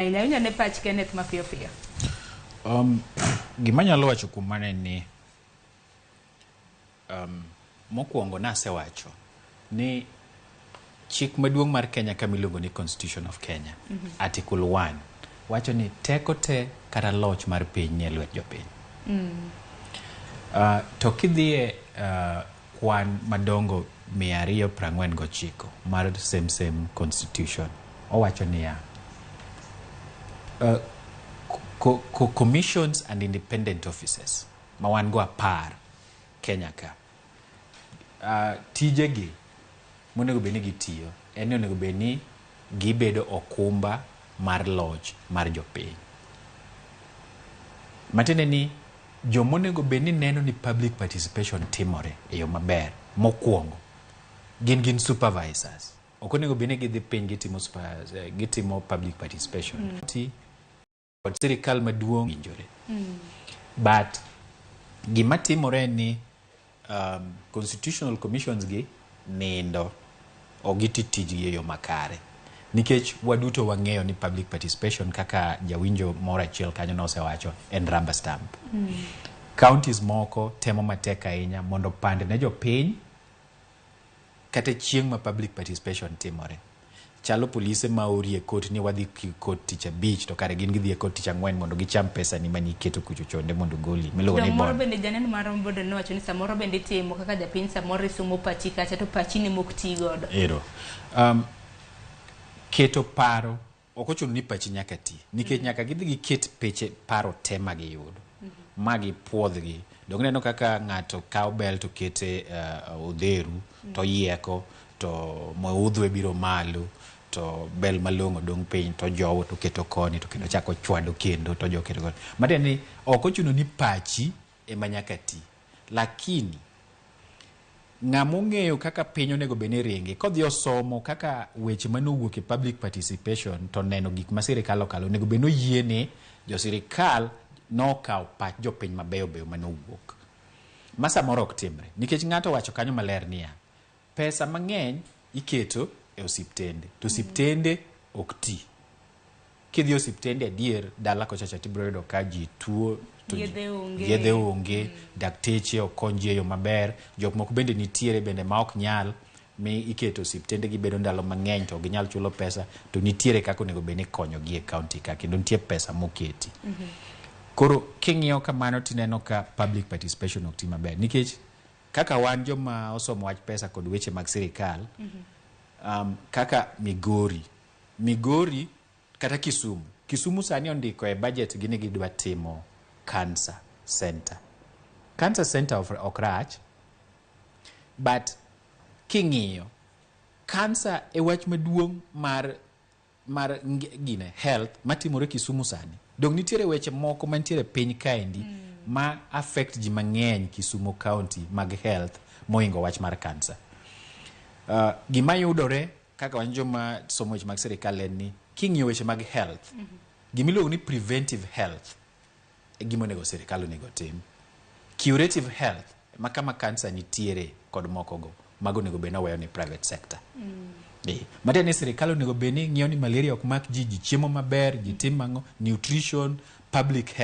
Ahinya ahinya ne pach Kenneth mapiyo piyo. Gima anyalo wacho kuom mano en ni mokwongo nasewacho ni chik maduong' mar Kenya kama iluongo ni Constitution of Kenya, Article 1 wacho ni teko te kata loch mar piny nie lwet jopiny. To kidhiye kwan madongo 249 mar same same constitution, owacho niya, commissions and independent offices ma wan go 10 Kenya ka, tijegi monego bed ni gitiyo en ni onego bed ni gibedo okumba mar loch mar jopiny. Matiende ni jomonego bed ni neno ni public participation timore e yo maber mokwongo gin supervisors. Ok onego bed ni gidhi piny gitimo, gitimo public participation. Ti kod sirikal maduong' winjore. But gima timore en ni constitutional commissions gi nindo, ok giti tijgi e yo makare nikech waduto wang'eyo ni public participation, kaka jawinjo moro achiel kanyo nosewacho, en rubber stamp. Counties moko temo matek ahinya mondo pand ne jopiny kata chieng' ma public participation timore. Chalo polise ma ori e court ni wadhi court tich abich, to kare gin gidhi e court tich ang'wen mondo gicham pesa ni mane iketo kucho chonde mondo goli miluongo ni Moro bond. Bende janeno mar bodo nowacho ni samoro bende itimo kaka japiny, samoro isumo pachi kacha to pachi ni mok ti godo. Ero. Keto paro ok ochuno ni pachi nyaka ti nikech nyaka gidhi giket peche paro te ma giyudo ma gipuodhgi. Dong ineno kaka ng'ato kawo bel to kete odheru to oyieko to maudhwe biro malo to bel malong'o dong' piny to jowo to keto koni to kendo chako chwado kendo to jowo keto koni. Matiende ni ok ochuno ni pachi ema nyaka ti. Lakini ng'ama ong'eyo kaka piny onego bed ni ringi kodhi osomo kaka weche manowuok e public participation to neno gik ma sirikal okalo, onego bed ni oyiene jo sirikal nokawo pach jopiny mabeyo beyo manowuok ma samoro ok timre nikech ng'ato owacho kanyo maler niya pesa mang'eny iketo e osiptende to osiptende ok ti. Kidhi e osiptende adier dala kocha cha tibiro yudo ka ji tuo to Yedhe onge. Yedhe onge, dakteche ok kony ji e yo maber, jok moko bende nitiere bende ma ok nyal mi iketo osiptende gibedo ndalo mang'eny to ok ginyal chulo pesa, to nitiere kaka onego bed ni ikonyogi e county ka kendo nitie pesa moketi. Koro king'iyo kamano tineno ka public participation ok ti maber nikech kaka wan joma osomo wach pesa kod weche mag sirikal, kaka Migori, Migori kata Kisumu. Kisumu sani ondiko e budget gi ni gidwa timo cancer center. Cancer center ok rach, but king'iyo cancer e wach maduong' mar gine health matimore Kisumu sani. Dong nitiere weche moko mantiere piny kaendi ma affect ji mang'eny Kisumu County mag health mohingo wach mar cancer. Gima yudore kaka wan joma somo weche mag sirikal en ni king'iyo weche mag health, gimiluongo ni preventive health e gima onego sirikal onego tim. Curative health ma kama cancer nitiere kod mokogo mago onego bed ni oweyo ni private sector. Matiende ni sirikal onego bed ni ng'iyo ni malaria ok mak ji, ji chiemo maber, ji tim ang'o, nutrition, public health.